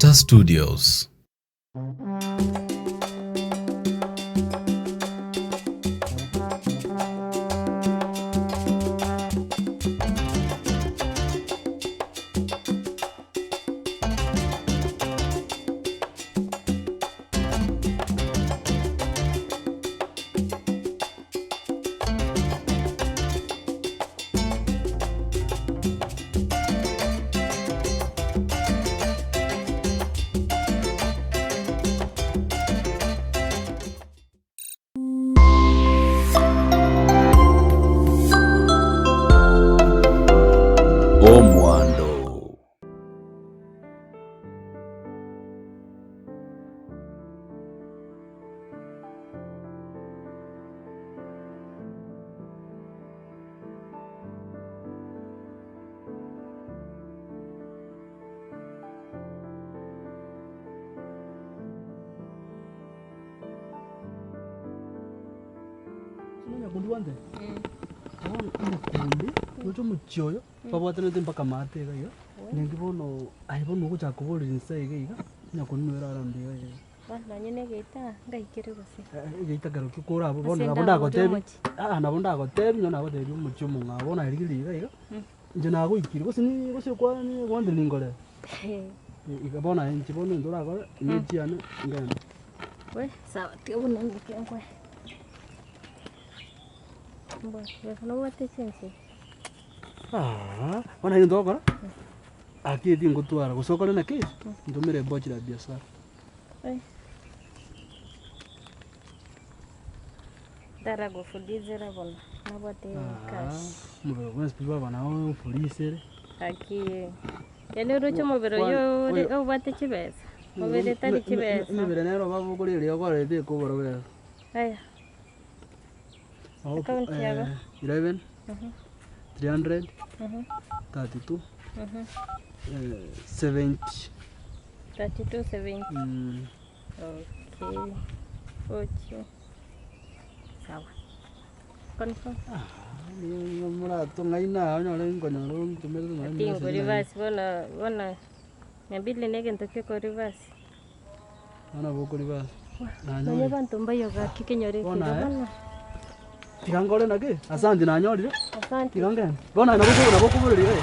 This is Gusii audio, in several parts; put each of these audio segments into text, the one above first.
Delta Studios. Omwando. Omokundi omochie oyo babwatanete mpaka maate iga iga, ninki bono aye bono ogochaka koborera inse iga iga, nyakundi noyo orarambia iga iga. Bono nonye na egeita ngaikere gose. Egeita kerokio kore abwo bono Ase nabo ndaborie ndagotebi, omochie. aa nabo ndagotebi nonye nagotebi omochie omong'ao bono aye rigereria iga iga, inche nagoikire gose ni gose okwane gwante ningorere. Iga bono aye inche bono egento orakore, ng'a echiane ngende. We sawa tiga buna ng'ike nkoe. Mbwa besa nobwate chinse? Aa, bono egento ogokora, aki tingotwara gose okore naki, ntomere ebochi la biashara. Ntaragofulizera bono, nabwate cash. Omobere bwensi pi baba nao ofulisere. Gaki yaani oroche omobere oyio ore obwate chibesa, mobere etari chibesa. Emebere nero baba okore eria okore tekobora besa. Aya. Account yabo. 11 300 32 70. 32 70. Okay. Oche. Sawa. Confirm. Moratong'aina aa onyore nkonyora ontomerete nonye Ati message ngori naende. basi bono bono nyabili na egento kia okorivasi. Bono nabo okorivasi. Nonye Nanyorire. abanto mbayo gaki kenyoro eke Bono iga aye. bono. Tiga nkore naki, asanti nanyorire, Asante. tiga ngende. Bono aye nabo nabo okoboreria iga.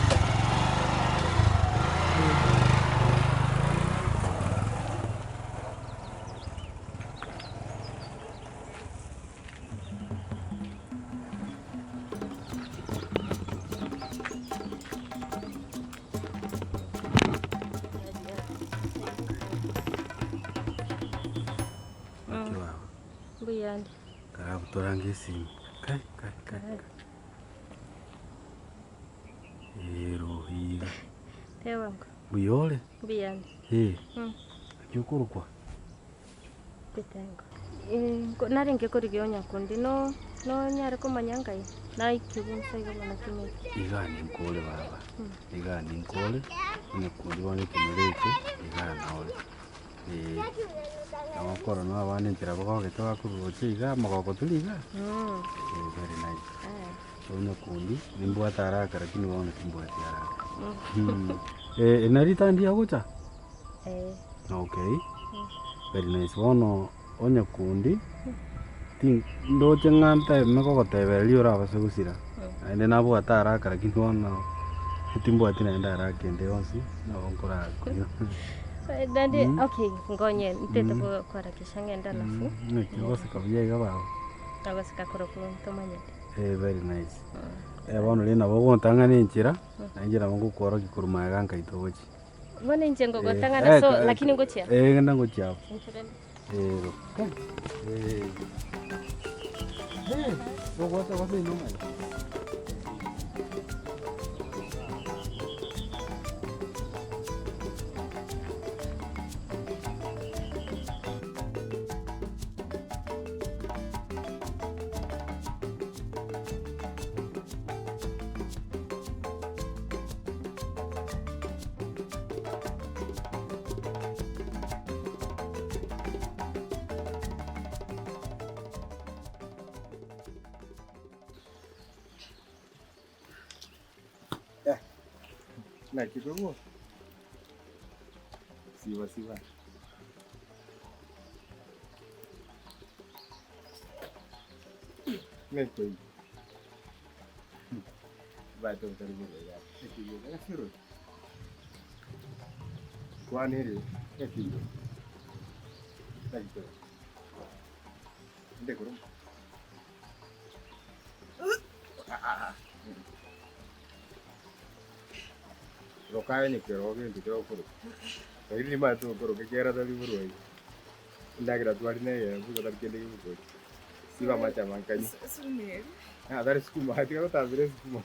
Naki baba? Mbuyande. Karabu torange esimi. Kai kai kai. Ero iga. Tebango. Mbuya ore? Mbuyande. Eh. Mm. Naki okorokwa? Bitengo. Eh, narenge korigia onyakundi no nonyare komanya ngai naikigwe inse iga bono timanyeti. Iga ninkore baba, iga ninkore, onyakundi bono ekenyoro eke, iga nore. Eeh, nabo okorora na abana enchera bagogete bakorwa roche iga, amagoko tori igaa, eh very nice. Onyakundi, nimbwate haraka lakini bono timbwati haraka. Eh, na ritandi agocha? Okay, very nice. Bono onyakundi, tin ndoche ng'a nteme kogotebereria orabase gosira, naende nabwate haraka lakini bono timbwati naende haraka ende yonsi, nabo nkorakonywa. Naende okay nkonye ntete koharakisha ng'ende alafu. Naki ogoseka buya iga baba? Nagoseka korokwo ntomanyete. Eh very nice. Eh bono rende nabo ogontang'ana enchera, nainche nabo ngokworokia korwa magega nkaita ogochia. Bono inche ngogotang'ana so lakini ngochia? Eh genda ngochia abwo. Inche rende. Eh eh. Ogocha gose inwe omanyete. Naki tobua? Siba siba. Ng'ai koiyo. Bato otari borwa iga. Ekiyo egasiro. Kwanere ekiyo. Naki kore. Inde koroma. Rokaye kero gento kegokoroka. Lakini nimanyete gokoroka ekiagera tari borwa iga. Endagera twari na eyemo igo tari kende gegokoria. Siba amache amankani. Ah, tari sukuma, tiga gotambera esukuma.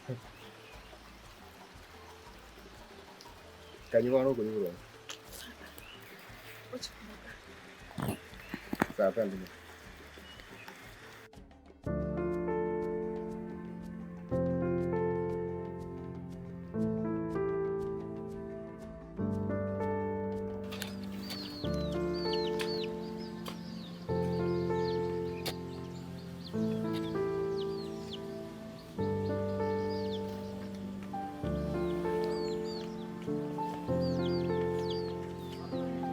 Kanywa bono okonywa borwa iga. Sawa twende.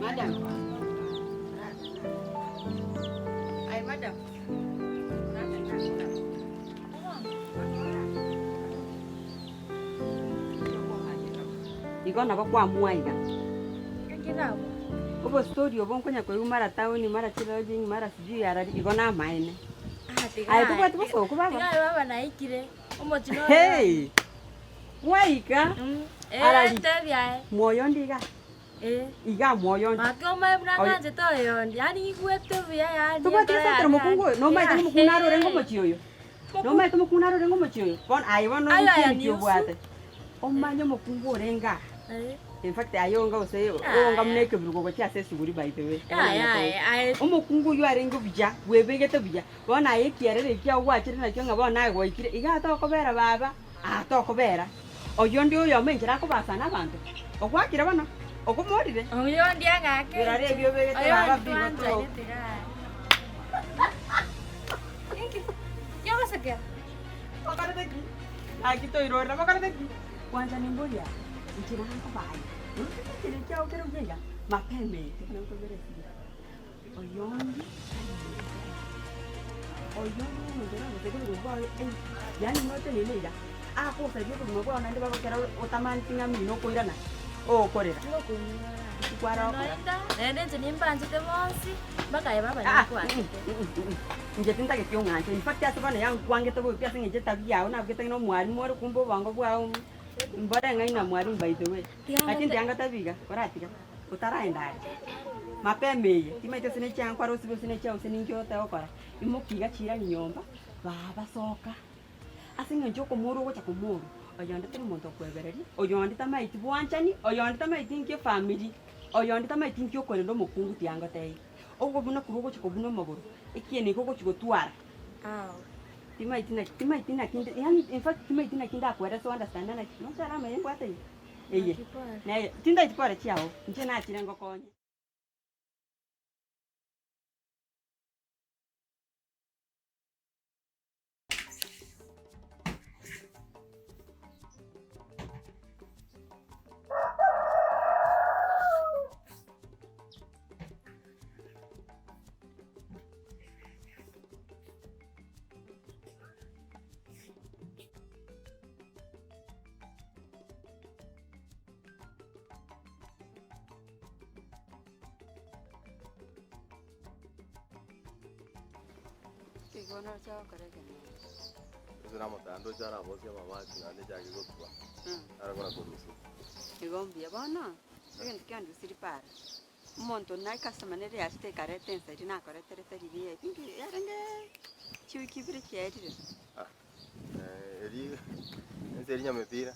Madam. Aye madam. Igo nabo kwamua iga. Obostori obo nkonya koigwa mara town mara chilodging mara sijui arari igo namaene. Aye tobwati bosooku baba? Hey! Gwaika arari mwoyo onde iga iga mwoyo onde. Tobwati gose omokungu oyo nomaete ng'a omokungu naro orenge omochie oyo? Nomaete omokungu naro orenge omochie oyo? Bono aye bono nki ki obwate? Omanye omokungu orenge aa, in fact aye onga gose onga buna ekeburugo gochia ase esuguri by the way, ekero nanyete gocha. Omokungu oyio arenge buya, bwebegete buya, bono aye ekiarero ekio kiago gwachire nakio ng'a bono aye gwaikire, igaa tokobera baba, aa tokobera. Oyio onde oyomo enchera akobasana na abanto, ogwakire bono, okomorire. Birore ebio obegete baba mbigotoka. Bakorete ki? Naki toirorera bakorete ki? Kwanza nimboria, inche nankobaya, ekere kiao kere buya iga, mapema eye, ekero nkobera esegi, oyondi oyondi omonto oragoseke obogima bwao ei, yaani buna otenene iga, agosaria obogima bwao naende bagokera otamaneti ng'a mino okoirana, ogokorera. Kwarokora. Naende inche nimbanchete bonsi, mpaka aye baba Ah, ninkwanchete. Inche tintageti ong'anche, in fact ase bono yankwangete bobe pi ase eng'encho etabia yao nabugete ng'a na omwalimu ore kumbe obongo bwao mbore ng'ai na mwalimu by the way. Lakini tiga ngotebi iga, oratiga, otaraenda are, mapema eye, timanyeti gose ne chiankwarwa osibe gose ne chiao gose ninki oteba gokora, imokia iga chiirani nyomba, baba soka, ase eng'encho okomorwa ogocha komorwa, oyonde tari monto okwebereria, oyonde tamaeti bwanchani, oyonde tamaeti nki efamiri, oyonde tamaeti nki okorenda omokungu tiga ngotebi. Okobuna korwa ogochia kobuna omogoro, ekieni eke ogochia gotwara, timaeti naki timaeti naki nde yaani in fact timaeti naki ndakwerese o understand naki nochare amaye mbwate iga eye neye tintaeti kore chiago inche nachire ngokonye. Ase namotando oche arabosie amabati naende echake gotwa, arakora korusia. Igo mbuya bono, egento kiandusirie para, omonto na ecustomer nere yachete ekareta ensa eria nakoreterete riria I think yarenge chiwiki ibere chiaerire. Eri ense eri nyamepira.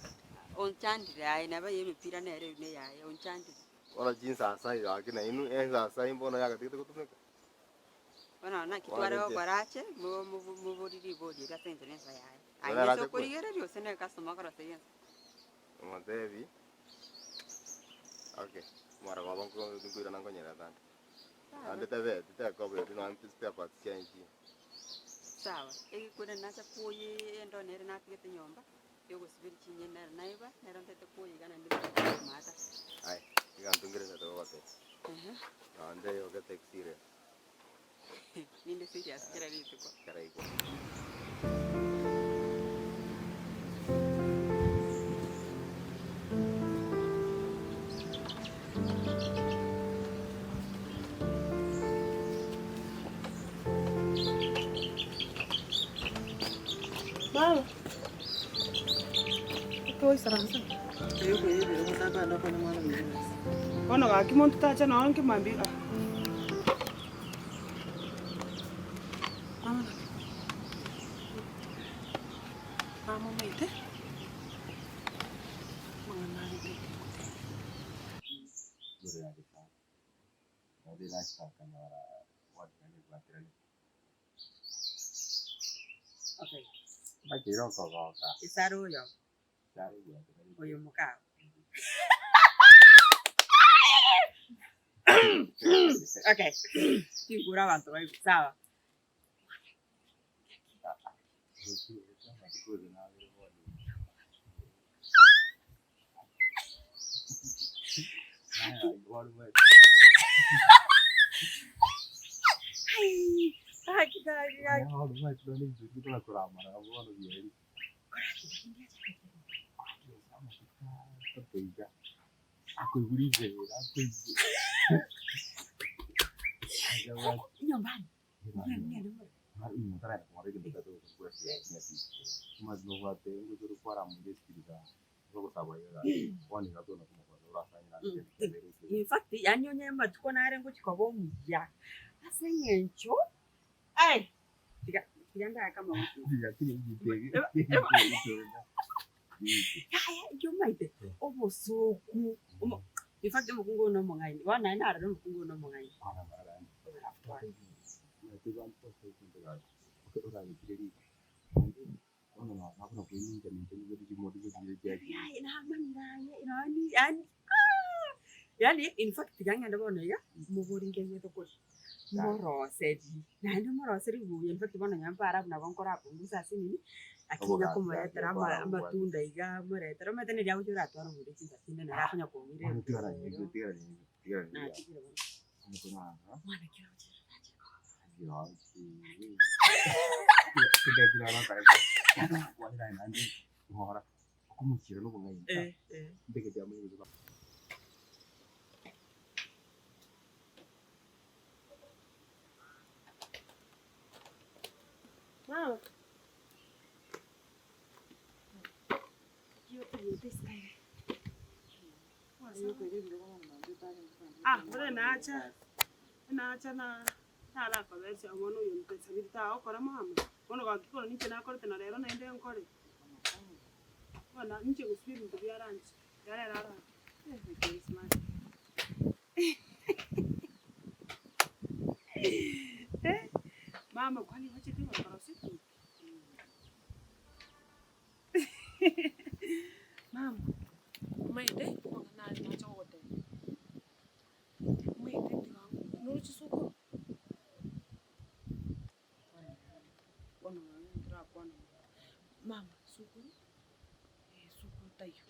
Onchandire aye neba ya emepira nere eywo neyaye onchandire. Bono chinsasa gaki nainwe, ensasa mbono yagatigete gotumeka. Bono naki tware gokora ache, moborie ribori erio ase eng'encho nensa yaye. Aye Bono nase arache kwe. okorigereria gose ne customer okoroseria ensa? Omotebi, okay, mara baba nkoirana nkonyereta nde. Naende tebeti tekoba erio nonye spare parts chiaye nchiyo. Sawa, egekone nacha koyia endo nere natigete nyomba, yogosiberia chinyeni nero naiba, nero ntaete koyia iga naende maata. Aye, iga ntungire esete gogotebia. One day you'll get the experience. Ninde serious kera rituko. Kera igo. Mama. Toisaransa. Bono gaki monto tacha nonye nkemambia ah. Mama naki? Mama omaete, amang'ana arenge ngotebie. Igoro ya getanda. Nabo erachakanyora gwatigana ebwaterane. Okay. Mbakire okogoka. Esara oyo. Esara ebwaterane. Oyo mokao. Okay. Tinkure abanto baigwe. Sawa. Gaki, gaki, gaki. Nyumbani. In fact, yaani onye amatuko nare ngochia koba omuya ase eng'encho ai tiga tiga ndake amagoko. Yaya ekio omaete obosoku omo in fact omokungu oyo na omong'aini bono naende narora omokungu oyo na omong'aini. Yaye namanyire aye nonye yaani yaani in fact tiga ng'ende bono iga, mobori nkegete koria, moroseri, naende moroseri buya in fact bono nyampara abwo nabo nkorapungusa ase nini, lakini Obogambi okomoretera ake ama kwara obwate. amatunda iga moretere omanyete neri agocha oratware omonto chinsa chinde nere akonya koira natigire bono. Mwana ki ogocha Eh, eh. Mama. Ah, bore nacha, nacha na narakobesia bono oyo mpesabiri tagokora mama, bono gaki korwa ninche nakorete na rero naende nkore. Bono ninche gosibia ebinto bia lunch, yarero ara smart. Mama kwani wachete gokorosia etuki? Mama, omanyete amang'ana aria nacha gogotebia, omanyete tiga noroche sokoro? Bono nonye ntorakwana mono. Mama, sokoro, sokoro taiyo.